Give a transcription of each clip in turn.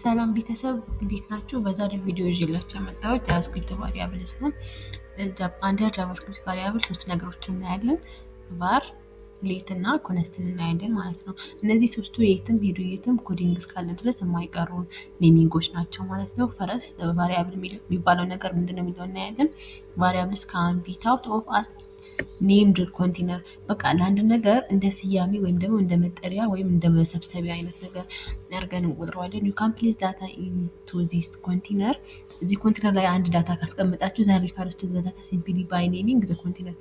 ሰላም ቤተሰብ፣ እንዴት ናችሁ? በዛሬው ቪዲዮ ይዤላችሁ የመጣሁት JavaScript variables ነው። Under JavaScript variable ሶስት ነገሮችን እናያለን። Var፣ let እና const ን እናያለን ማለት ነው። እነዚህ ሶስቱ የትም ሄዱ የትም coding እስካለ ድረስ የማይቀሩ naming ኦች ናቸው ማለት ነው። First variable የሚባለው ነገር ምንድን ነው የሚለው እናያለን። Variables can be thought of as named container፣ በቃ ለአንድ ነገር እንደ ስያሜ ወይም ደግሞ እንደ መጠሪያ ወይም እንደ መሰብሰቢያ አይነት ነገር አድርገን እንቆጥረዋለን። You can place data into this container። እዚህ ኮንቴነር ላይ አንድ data ካስቀመጣችሁ then refers to the data simply by naming the container።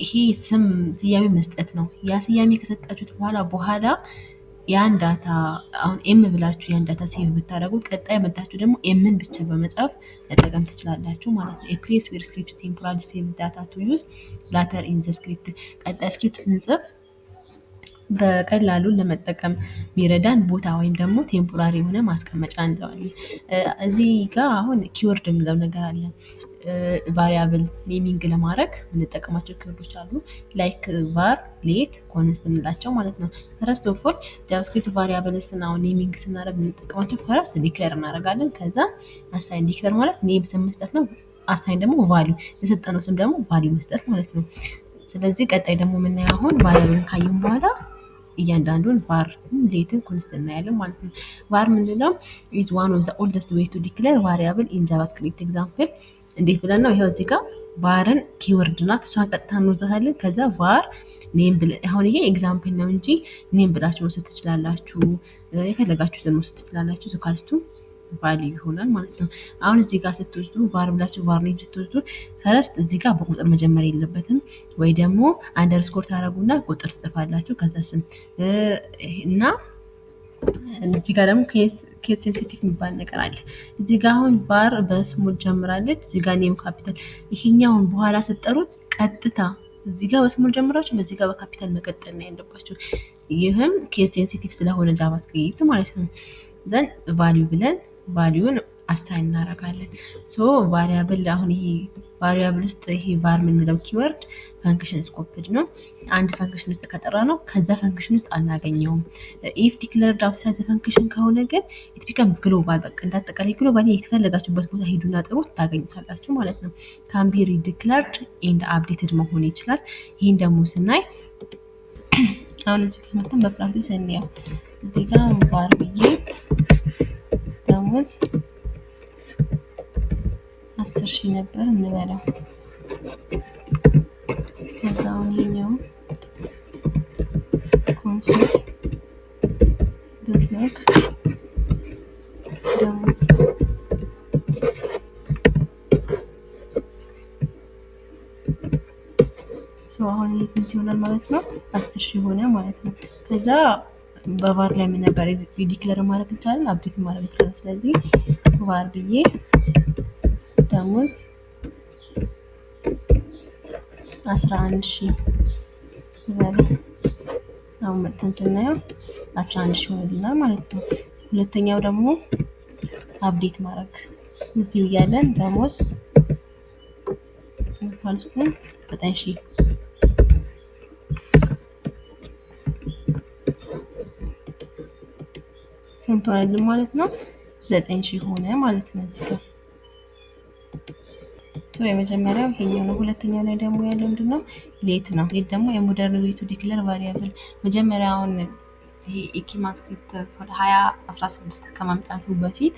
ይሄ ስም ስያሜ መስጠት ነው። ያ ስያሜ ከሰጣችሁት በኋላ ያን data አሁን m ብላችሁ ያን data save ብታደርጉት ቀጣይ መጣችሁ ደግሞ m ን ብቻ በመጻፍ መጠቀም ትችላላችሁ ማለት ነው። Place where script temporary save data to use later in the script። ቀጣይ script ስንጽፍ በቀላሉ ለመጠቀም የሚረዳን ቦታ ወይም ደግሞ temporary የሆነ ማስቀመጫ እንለዋለን። እዚህ ጋር አሁን keyword የምንለው ነገር አለ። Variable naming ለማድረግ የምንጠቀማቸው keyword ኦች አሉ። Like var፣ let፣ const የምንላቸው ማለት ነው። First of all JavaScript variables አሁን naming ስናደርግ የምንጠቀማቸው first declare እናደርጋለን። ከዛ assign። Declare ማለት name ስም መስጠት ነው። Assign ደግሞ value፣ የሰጠነው ስም ደግሞ value መስጠት ማለት ነው። ስለዚህ ቀጣይ ደግሞ የምናየው አሁን variable ን ካየን በኋላ እያንዳንዱን var፣ let ን፣ const እናያለን ማለት ነው። Var ምንድነው? Is one of the oldest way to declare variable in JavaScript። Example እንዴት ብለን ነው? ይኸው እዚህ ጋር var ን keyword ናት፣ እሷን ቀጥታ እንወስዳታለን። ከዛ var name ብለን፣ አሁን ይሄ example ነው እንጂ name ብላችሁ መውሰድ ትችላላችሁ፣ የፈለጋችሁትን መውሰድ ትችላላችሁ። Is equals to value ይሆናል ማለት ነው። አሁን እዚህ ጋር ስትወስዱ var ብላችሁ var name ስትወስዱ first እዚህ ጋር በቁጥር መጀመር የለበትም፣ ወይ ደግሞ underscore ታደርጉና ቁጥር ትጽፋላችሁ ከዛ ስም። እና እዚህ ጋር ደግሞ case sensitive የሚባል ነገር አለ። እዚህ ጋር አሁን var በ small ጀምራለች፣ እዚህ ጋር name capital። ይሄኛውን በኋላ ስትጠሩት ቀጥታ እዚህ ጋር በ small ጀምራችሁ በዚህ ጋር በካፒታል መቀጠል ነው ያለባችሁ። ይህም case sensitive ስለሆነ JavaScript ማለት ነው። Then value ብለን value ን assign እናደርጋለን። So variable አሁን ይሄ variable ውስጥ ይሄ var የምንለው keyword function scoped ነው። አንድ function ውስጥ ከጠራ ነው ከዛ function ውስጥ አናገኘውም። If declared outside the function ከሆነ ግን it become global። በቃ እንዳጠቃላይ global የተፈለጋችሁበት ቦታ ሂዱና ጥሩት ታገኙታላችሁ ማለት ነው። Can be redeclared and updated መሆን ይችላል። ይህን ደግሞ ስናይ አሁን እዚህ ጋር መተን በ practice እንየው። እዚህ ጋር var ብዬ ደሞዝ 10,000 ነበር እንበለው። ከዛ አሁን ይሄኛው console.log ደሞዝ። So አሁን ይሄ ስንት ይሆናል ማለት ነው? 10,000 ሆነ ማለት ነው። ከዛ በ var ላይ ምን ነበር? Declare ማድረግ እንችላለን፣ update ማድረግ እንችላለን። ስለዚህ var ብዬ ደሞዝ 11,000 በለው። አሁን መጥተን ስናየው 11,000 ሆኖልናል ማለት ነው። ሁለተኛው ደግሞ update ማድረግ፣ እዚሁ እያለን ደሞዝ equals to 9,000። ስንት ሆነልን ማለት ነው? 9,000 ሆነ ማለት ነው። እዚህ ጋር so የመጀመሪያው ይሄኛው ነው። ሁለተኛው ላይ ደግሞ ያለው ምንድነው? Let ነው። Let ደግሞ የ modern way to declare variable። መጀመሪያ አሁን ይሄ ECMAScript 2016 ከመምጣቱ በፊት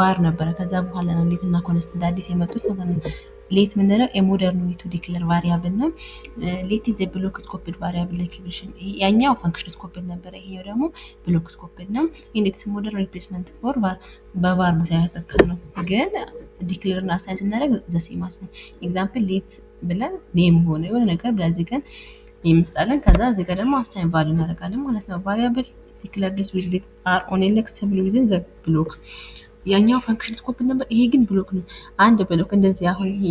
var ነበረ። ከዛ በኋላ ነው let እና const እንደ አዲስ የመጡት ማለት ነው። Let ምንለው የ modern way to declare variable ነው። Let is block scoped variable declaration። ያኛው function scoped ነበረ፣ ይሄኛው ደግሞ block scoped ነው። And it's modern replacement for var። በ var ቦታ ያተካ ነው፣ ግን declare እና assign ስናደርግ the same as ነው። Example let ብለን name ሆነ የሆነ ነገር ብለን እዚህ ጋር name እንሰጣለን። ከዛ እዚህ ጋር ደግሞ assign value እናደርጋለን ማለት ነው። Variable declared with let are only accessible within the block። ያኛው function scope ነበር፣ ይሄ ግን block ነው። አንድ block እንደዚህ አሁን ይሄ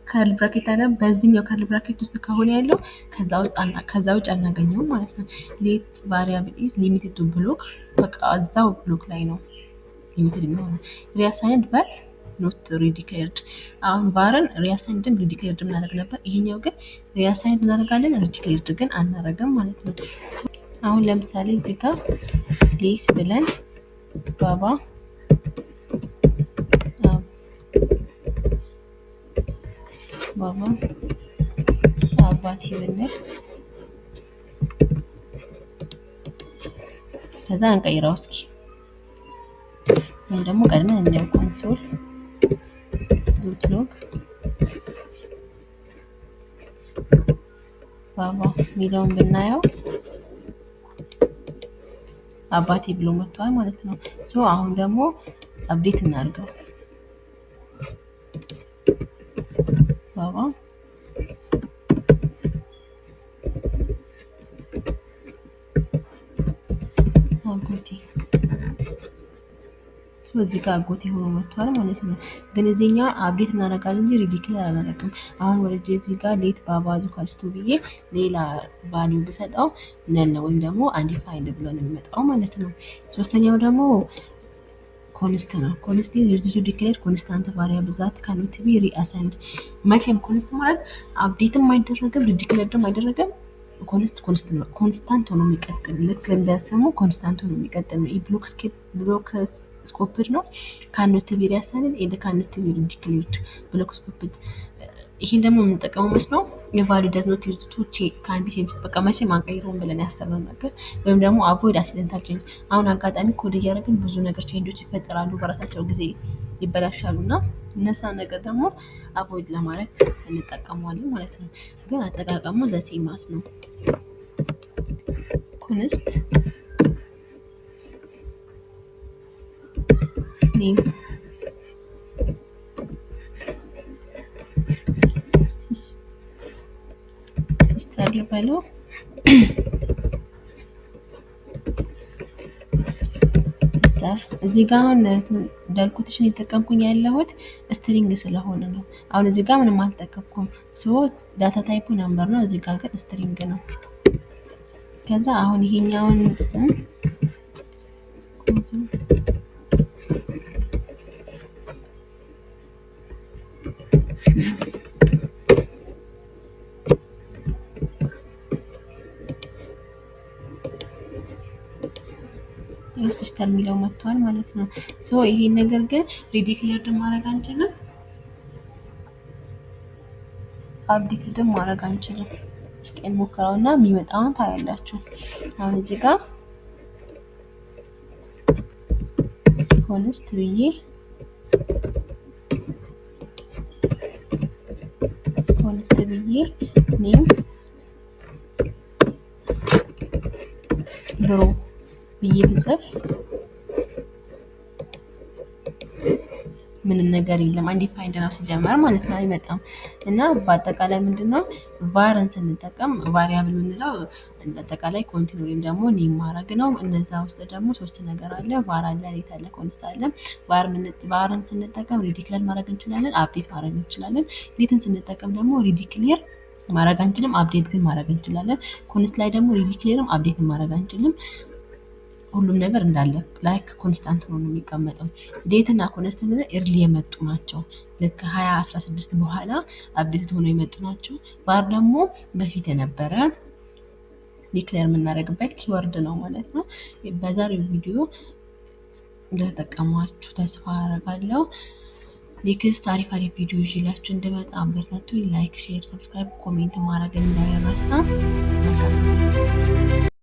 curly bracket አለ። በዚህኛው curly bracket ውስጥ ከሆነ ያለው ከዛ ውስጥ ከዛ ውጭ አናገኘውም ማለት ነው። Let variable is limited to block፣ በቃ እዛው block ላይ ነው limited የሚሆነው። Reassigned but not redeclared። አሁን var ን reassigned ም redeclared እናደርግ ነበር። ይሄኛው ግን reassigned እናደርጋለን፣ redeclared ግን አናደርግም ማለት ነው። አሁን ለምሳሌ እዚህ ጋር let ብለን ባባ ባባ አባቴ ብንል ከዛ እንቀይረው እስኪ፣ ወይም ደግሞ ቀድመን እንየው። console.log ባባ የሚለውን ብናየው አባቴ ብሎ መጥቷል ማለት ነው። So አሁን ደግሞ update እናድርገው። ባባ አጎቴ፣ እዚህ ጋር አጎቴ ሆኖ መጥቷል ማለት ነው። ግን እዚህኛው update እናደርጋለን እንጂ redeclare አናደርግም። አሁን ወርጄ እዚህ ጋር let ባባ is equals to ብዬ ሌላ value ብሰጠው null ነው ወይም ደግሞ undefined ብሎ ነው የሚመጣው ማለት ነው። ሶስተኛው ደግሞ const ነው። ኮንስት ኢዝ ዩዝድ ቱ ዲክሌር ኮንስታንት ቫሪያብል ዛት ካኖት ቢ ሪአሳይንድ። መቼም const ማለት update ም አይደረግም፣ redeclared ም አይደረግም። Const const ነው፣ constant ሆኖ የሚቀጥል፣ ልክ እንደ ስሙ constant ሆኖ የሚቀጥል ነው። ብሎክ ስኮፕድ ነው። ካኖት ቢ ሪአሳይንድ ኤንድ ካኖት ቢ ሪዲክሌርድ፣ ብሎክ ስኮፕድ። ይሄን ደግሞ የምንጠቀመው መች ነው? የ value does not use to can be change፣ በቃ መቼም አንቀይረውም ብለን ያሰብነው ነገር፣ ወይም ደግሞ avoid accidental change። አሁን አጋጣሚ ኮድ እያደረግን ብዙ ነገር change ኦች ይፈጠራሉ፣ በራሳቸው ጊዜ ይበላሻሉ፣ እና እነዛን ነገር ደግሞ avoid ለማድረግ እንጠቀመዋለን ማለት ነው። ግን አጠቃቀሙ the same as ነው። Const name sister ልበለው። Sister እዚህ ጋር አሁን double quotation እየተጠቀምኩኝ ያለሁት string ስለሆነ ነው። አሁን እዚህ ጋር ምንም አልጠቀምኩም። So data type ኡ number ነው። እዚህ ጋር ግን string ነው። ከዛ አሁን ይሄኛውን ስም sister የሚለው መጥቷል ማለት ነው። So ይሄን ነገር ግን redeclared ማድረግ አንችልም፣ updated ም ማድረግ አንችልም። እስኪ እንሞክረውና የሚመጣውን ታያላችሁ። አሁን እዚህ ጋር const ብዬ name bro ብዬ ብጽፍ ምንም ነገር የለም። Undefined ነው ሲጀመር ማለት ነው፣ አይመጣም። እና በአጠቃላይ ምንድነው var ን ስንጠቀም፣ variable የምንለው አጠቃላይ contain ወይም ደግሞ name ማድረግ ነው። እነዛ ውስጥ ደግሞ ሶስት ነገር አለ። Var አለ፣ let አለ፣ const አለ። Var ን ስንጠቀም redeclare ማድረግ እንችላለን፣ update ማድረግ እንችላለን። Let ን ስንጠቀም ደግሞ redeclare ማድረግ አንችልም፣ update ግን ማድረግ እንችላለን። Const ላይ ደግሞ redeclare ም update ማድረግ አንችልም። ሁሉም ነገር እንዳለ like constant ሆኖ ነው የሚቀመጠው። Let እና const የምንለው early የመጡ ናቸው። ልክ 2016 በኋላ update ሆኖ የመጡ ናቸው። Var ደግሞ በፊት የነበረ declare የምናደርግበት keyword ነው ማለት ነው። በዛሬው ቪዲዮ እንደተጠቀማችሁ ተስፋ አደርጋለሁ። Next አሪፍ አሪፍ ቪዲዮ ይዤላችሁ እንድመጣ አበረታቱኝ። Like፣ share፣ subscribe፣ comment ማድረግ እንዳይረሳ። መልካም ጊዜ።